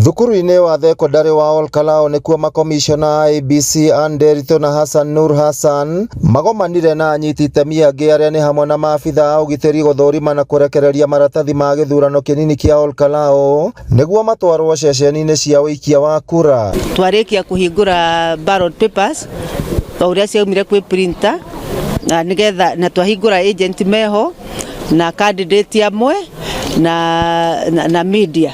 Thukuru-inĩ wa thekondarĩ wa Olkalou nĩkuo makomishona a IEBC Ann Nderitu na Hassan Nur Hassan magomanire na anyiti itemi angĩ arĩa nĩ hamwe na maabitha a ũgitĩri gũthũrima na kũrekereria maratathi ma gĩthurano kĩnini kĩa Olkalou nĩguo matwarwo ceceni-inĩ cia ũikia wa kura. Twarĩkia kũhingũra ballot papers o ũrĩa ciaumire kwĩ printer na nĩgetha na twahingũra agent meho na candidate amwe na media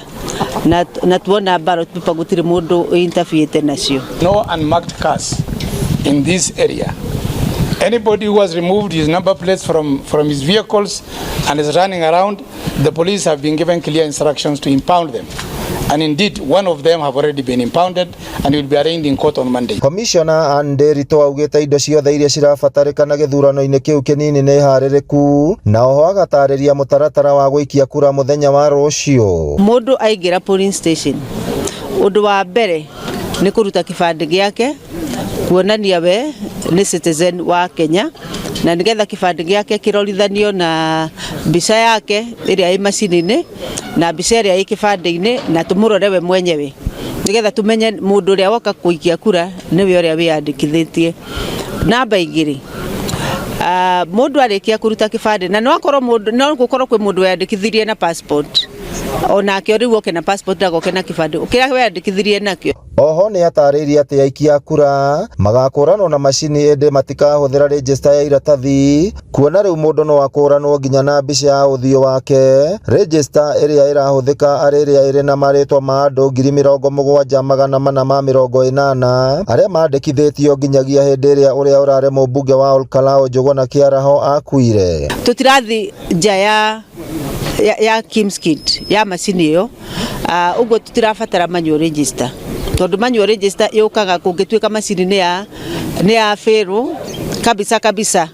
na tuona ballot paper gũtirĩ mũndũ interfere nacio. No unmarked cars in this area. Anybody who has removed his number plates from his vehicles and is running around, the police have been given clear instructions to impound them. And indeed, one of them have already been impounded and will be arraigned in court on Monday. Commissioner Ann Nderitu augĩte indo ciothe iria cirabatarĩkana gĩthurano-inĩ kĩu kĩnini nĩ harĩrĩku na oho agatarĩria mũtaratara wa gũikia kura mũthenya wa rũciũ. Mũndũ aingĩra polling station, ũndũ wa mbere nĩ kũruta kĩbandĩ gĩake kuonania we nĩ citizen wa Kenya, na nĩgetha kĩbandĩ gĩake kĩrorithanio na mbica yake ĩrĩa ĩ macini-inĩ na mbica ĩrĩa ĩ kĩbandĩ-inĩ, na tũmũrore we mwenyewe nĩgetha tũmenye mũndũ ũrĩa woka kũikia kura nĩwe ũrĩa wĩyandĩkithĩtie. Namba 2, mũndũ arĩkia kũruta kĩbandĩ, na no akorwo mũndũ, no gũkorwo kwĩ mũndũ weyandĩkithirie na passport, onake rĩu oke na passport, ndagoke na kĩbandĩ kĩrĩa weyandĩkithirie nakĩo. Oho nĩ atarĩirie atĩ aikia a kura magakũranwo na macini ĩndĩ matikahũthĩra rĩnjĩsta ya iratathi, kuona rĩu mũndũ no akũranwo nginya na mbica ya ũthiũ wake. Rĩnjĩsta ĩrĩa ĩrahũthĩka arĩ ĩrĩa ĩrĩ na marĩtwa ma andũ 74,480 arĩa mandĩkithĩtio nginyagia hĩndĩ ĩrĩa ũrĩa ũrarĩ mũmbunge wa Olkalou Njũgũna Kĩaraho akuire. Tũtirathi nja ya KIEMS kit ya macini ĩyo, ũguo tũtirabatara manual register, tondũ manual register yũkaga kũngĩtuĩka macini nĩ ya fail kabisa kabisa.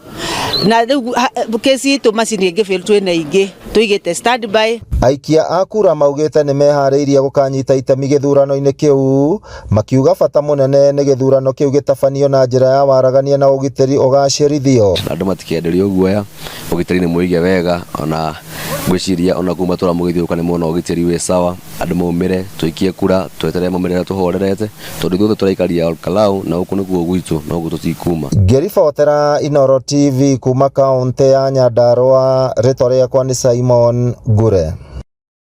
Na rĩu kesi itũ macini ĩngĩ fail, twĩna ingĩ tũigĩte standby. Aikia a kura maugĩte nĩ meharĩirie gũkanyita itemi gĩthurano-inĩ kĩu, makiuga bata mũnene nĩ gĩthurano kĩu gĩtabanio na njĩra ya waragania na ũgitĩri ũgacĩrithio. Na andũ matikenderio guoya, ũgitĩri nĩ mũige wega, ona ngwĩciria ona kuma matũra mũgĩthiũrũrũka nĩ muona ũgitĩri wĩ sawa. Andũ maumĩre tũikie kura, tweterere maumĩrĩra tũhorerete, tondũ ithuothe tũraikaria Olkalou na gũkũ nĩkuo gwitũ na gũkũ tũtikuma. Ngĩribotera Inooro TV kuma kaũntĩ ya Nyandarua, rĩtwa rĩakwa nĩ Simon Ngure.